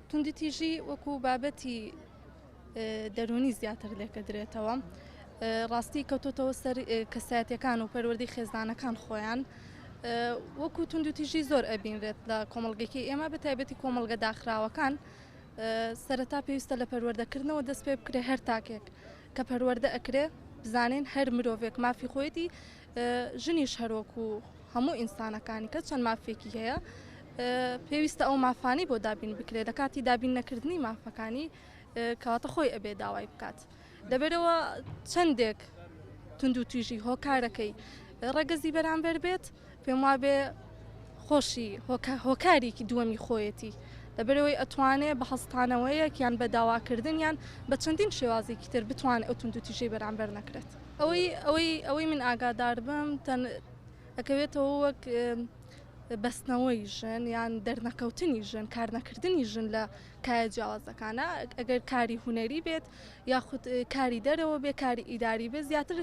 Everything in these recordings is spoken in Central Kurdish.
توندوتیژی وەکو بابەتی دەروونی زیاتر لێکەدرێتەوە ڕاستی کەوتۆتەوە سەر کەسایەتەکان و پەروەردەی خێزانەکان خۆیان وەکو توندوتیژی زۆر ئەبینرێت لە کۆمەڵگەکی ئێمە بە تایبەتی کۆمەڵگە داخراوەکان سەرەتا پێویستە لە پەروەردەکردنەوە دەست پێ بکرێ هەر تاکێک کە پەروەردە ئەکرێ بزانین هەر مرۆڤێک مافی خۆیەتی ژنیش هەروەکو هەموو ئینسانەکانی کە چەند مافێکی هەیە پێویستە ئەو مافانی بۆ دابین بکرێت لە کاتی دابین نەکردنی مافەکانی کەواتە خۆی ئەبێ داوای بکات لەبەرەوە چەندێک تونند و تویژی هۆکارەکەی ڕەگەزی بەرامبەر بێت پێم وابێ خۆشی هۆکارێکی دووەمی خۆیەتی لەبەرەوەی ئەتوانێ بە هەستانەوەیەک یان بە داواکردن یان بە چەندین شێوازێکی تر بتوانێت ئەو توندوتیژەی بەرامبەر نەکرێت. ئەوەی ئەوەی ئەوەی من ئاگادار بم تەن ئەکەوێتەوە وەک بەستنەوەی ژن یان دەرنەکەوتنی ژن کارنەکردنی ژن لە کایە جیاوازەکانە ئەگەر کاری هونەری بێت یاخود کاری دەرەوە بێ کاری ئیداری بێ زیاتر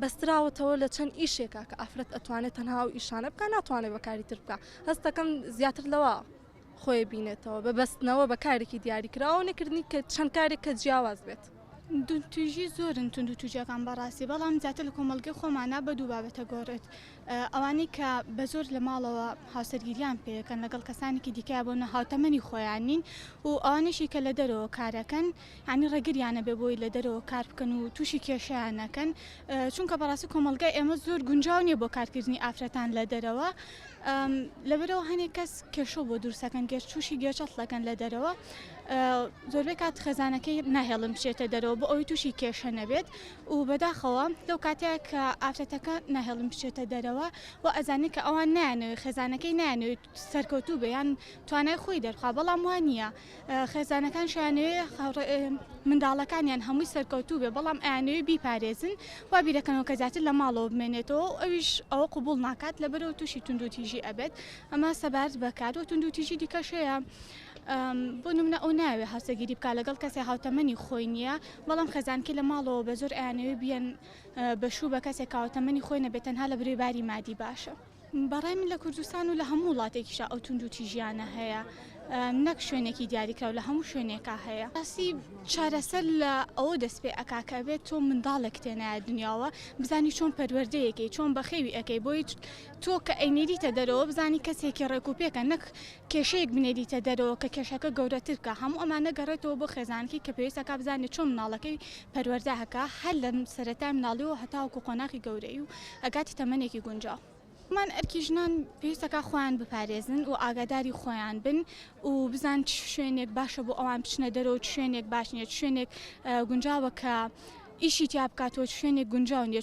بەستراوەتەوە لە چەند ئیشێکا کە ئافرەت ئەتوانێت تەنها ئەو ئیشانە بکە ناتوانێت بە کاری تر بکە هەستەکەم زیاتر لەوە خۆی بینێتەوە بە بەستنەوە بە کارێکی دیاریکراوە نەکردنی کە چەند کارێک کە جیاواز بێت. توندوتیژی زۆرن توندوتیژیەکان بەڕاستی بەڵام زیاتر لە کۆمەڵگەی خۆمانە بە دوو بابەتە گۆڕێت ئەوانەی کە بە زۆر لە ماڵەوە هاوسەرگیریان پێەکەن لەگەڵ کەسانێکی دیکە بۆ نە هاوتەمەنی خۆیان نین و ئەوانەشی کە لە دەرەوە کارەکەن یانی ڕێگریانە بێ بۆی لە دەرەوە کار بکەن و تووشی کێشەیان نەکەن چونکە بەڕاستی کۆمەڵگای ئێمە زۆر گونجاو نییە بۆ کارکردنی ئافرەتان لە دەرەوە لەبەرەوە هەنێک کەس کێشە بۆ دروستەکەن گەر تووشی گێچەڵ دەکەن لە دەرەوە زۆربەی کات خێزانەکەی ناهێڵن بچێتە دەرەوە بۆ ئەوەی تووشی کێشە نەبێت و بەداخەوە لەو کاتەیە کە ئافرەتەکە ناهێڵن بچێتە دەرەوە و ئەزانێت کە ئەوان نایانەوێت خێزانەکەی نایانەوێت سەرکەوتوو بێ یان توانای خۆی دەرخوا بەڵام وا نییە خێزانەکان شیانەوێ منداڵەکانیان هەمووی سەرکەوتوو بێ بەڵام ئەیانەوێ بیپارێزن وا بیرەکەنەوە کە زیاتر لە ماڵەوە بمێنێتەوە و ئەویش ئەوە قبوڵ ناکات لەبەرەوە تووشی توندوتیژی ئەبێت ئەمە سەبارەت بە کار و توندوتیژی دیکەش هەیە بۆ نمونە ئەو ناوێ هاوسەرگیری بکات لەگەڵ کەسێ هاوتەمەنی خۆی نییە بەڵام خێزانکەی لە ماڵەوە بە زۆر ئەیانەوێ بیەن بە شوو بە کەسێک کە هاوتەمەنی خۆی نەبێت تەنها لە برۆی باری مادی باشە. بەڕای من لە کوردستان و لە هەموو وڵاتێکیشا ئەو توندوتیژیانە هەیە نەک شوێنێکی دیاریکراو لە هەموو شوێنێکا هەیە. ڕاستی چارەسەر لە ئەوە دەست پێ ئەکا کە ئەبێت تۆ منداڵێک تێنایە دنیاوە بزانی چۆن پەروەردەیەکەی چۆن بەخێوی ئەکەی بۆی تۆ کە ئەینێریتە دەرەوە بزانی کەسێکی ڕێک و پێکە نەک کێشەیەک بنێریتە دەرەوە کە کێشەکە گەورەتر بکا هەموو ئەمانە گەڕێتەوە بۆ خێزانەکەی کە پێویست ئەکا بزانێت چۆن مناڵەکەی پەروەردە ئەکا هەر لە سەرەتای مناڵیەوە هەتاوەکو قۆناغی گەورەیی و ئەگاتە تەمەنێکی گونجاو. مان ئەرکی ژنان پێویستەکا خۆیان بپارێزن و ئاگاداری خۆیان بن و بزان چ شوێنێک باشە بۆ ئەوان بچنە دەرەوە چ شوێنێک باش نیە چ شوێنێک گونجاوە کە ئیشی تیا بکاتەوە چ شوێنێک گونجاو نیە.